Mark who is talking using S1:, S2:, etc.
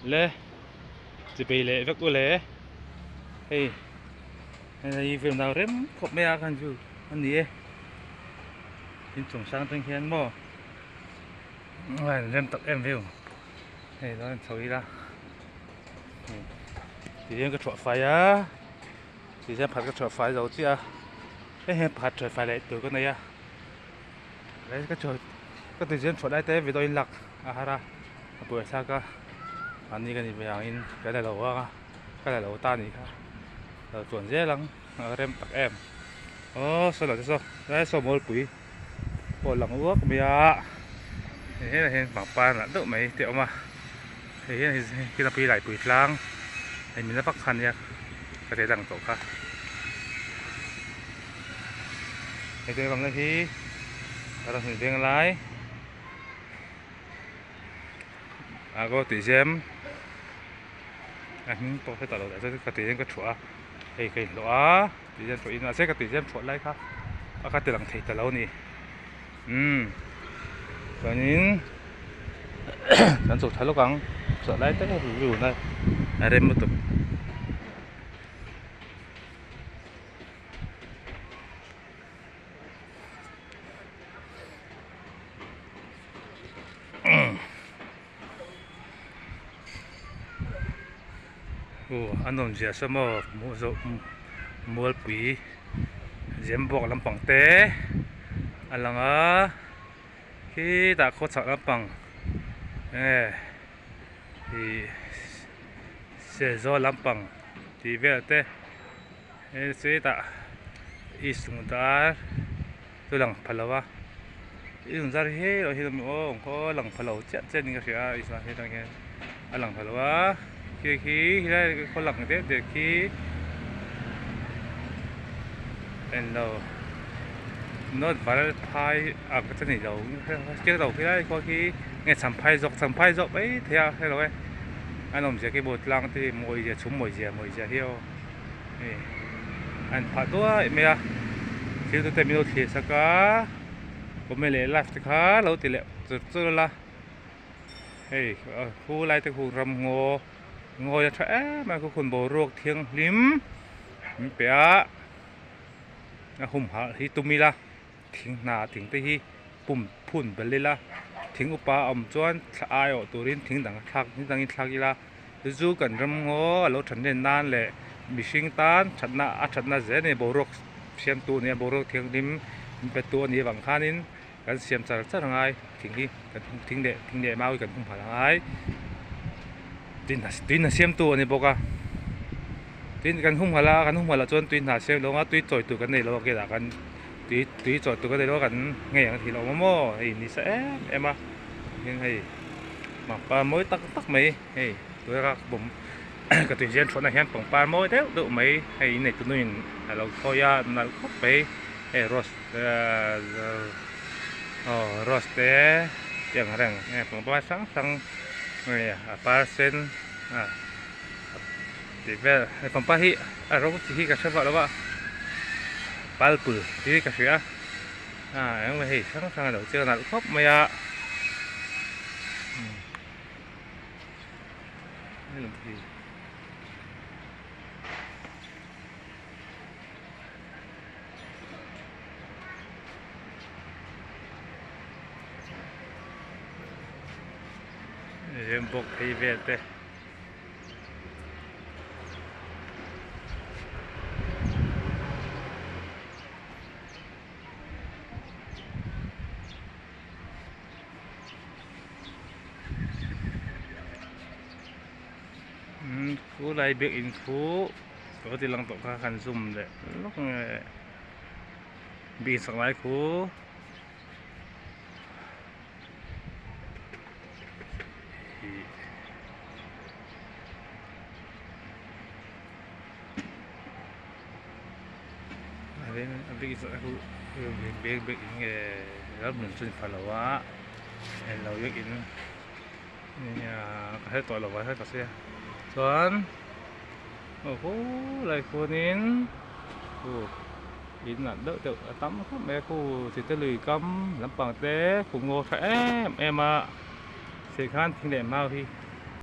S1: Le chipei leh vek u le hei hei view nau rem khawp mai a khan view a ni e inchung sang atang hian maw a in rem tak em view hei lo en chho ila ti hian ka thuah fai a ti hian pakhat ka thuah fai zo chiah a hei hian pakhat thuah fai leh tur ka nei a ka thuah ka ti hian thuah lai te video in lak a har a a buaithlak a mahni ka nih ve angin ka la lo a ka la lo ta a nih kha lo chuan zel ang a rem tak em aw saw lah te saw helai saw mawlpui pawh a lang uak mai a hei helaiah hian pangpar lah deuh mai te a awm a hei hian kinapui laipui tlang hei min la vak kha ania ka te lang tawh kha hei te awmna hi ramhnuai veng lai. A aw tih zem a hming pawh hre tawh lo chuan ka tih hian ka thuah a hei ka inhlawh a tih hian thuah in mahse ka tih zem thuah lai kha a ka ti lang thei ta lo a ni umm chuanin kan chho tha lawk ang chhuah lai tak a a rem lutuk. Aw a nawm zia saw maw hmuh zawh mualpui zembawk lampang te a lang a khitah khawchhak lampang enge ih sehzawl lampang tih vel te he sitah isungdar chu lang pha lo a isungdar hi hei lo hi aw khaw lang pha lo chiah chiah niin ka hria a isungdar hi atang hian a lang pha lo a khi khi helai khaw lang deuh deuh khi englo note valphai ah ka che ni lo chiang lo khilai khua khi nge champhai zawk champhai zawk mai thei a hrelo e a nawmzia khi maw tlang te hi mawi zia chhum mawi zia mawi zia hi aw. Hei a in phah duai mai a thil te min lo thlir sak a comment leh like te kha lo ti leh chur chur la hei khu lai te khu ram ngaw ngawi a tha em a khu boruak thianghlim min pe a a humhalh hi tum ila thing hna thing te hi pum phun belh ila thing upa a awm chuan thla aiawh turin thing dang a thlak thing dangin thlak ila. Zu kan ram ngaw a lo that hnen nan leh mihring tan thatna a thatna zel a ni boruak siamtu a ni a boruak thianghlim min pe tu a nih avang khanin kan siam char char a ngai thing hi kan thing leh thing leh mau hi kan humhalh a ngai tui hna tui hna siamtu a ni bawk a tin kan humhalh a kan humhalh ah chuan tui hna siam lo ang a tui chawi tur kan nei lo a kelah kan tui tui chawi tur kan nei lo a kan ngei ang a thih loh ang maw hei nisa em em a tin hei pangpar mawi tak tak mai. Hei tuna ka bawm ka tui zian thuahna hian pangpar mawi deuh deuh mai hei innei tu nuin a lo thawi a nalh khawp mai hei rose aw rose te tih ang reng heng pangpar hrang hrang hei a par sen a tih vel hei pangpar hi a rawng chi hi ka hre vak lo a purple tih hi ka hria a engemaw hei hrang hrang a lo chei a nalh khawp mai a. Rem bawk phei vel te. Khu lai biakinn khu ka ti lang tawh kha kan zoom leh lawk nge biakinn sak lai khu ih a biakinn sak lai khu biakinn nge ramhlun chu a ni pha lo a. Englo biakin nia ka hre tawh lo a hre ta sia chuan aw khulai khuanin khu in ah deuh deuh a tam khawp mai a khu chite lui kam lampang te khu ngaw tha em em a sih khan thing leh mau hi.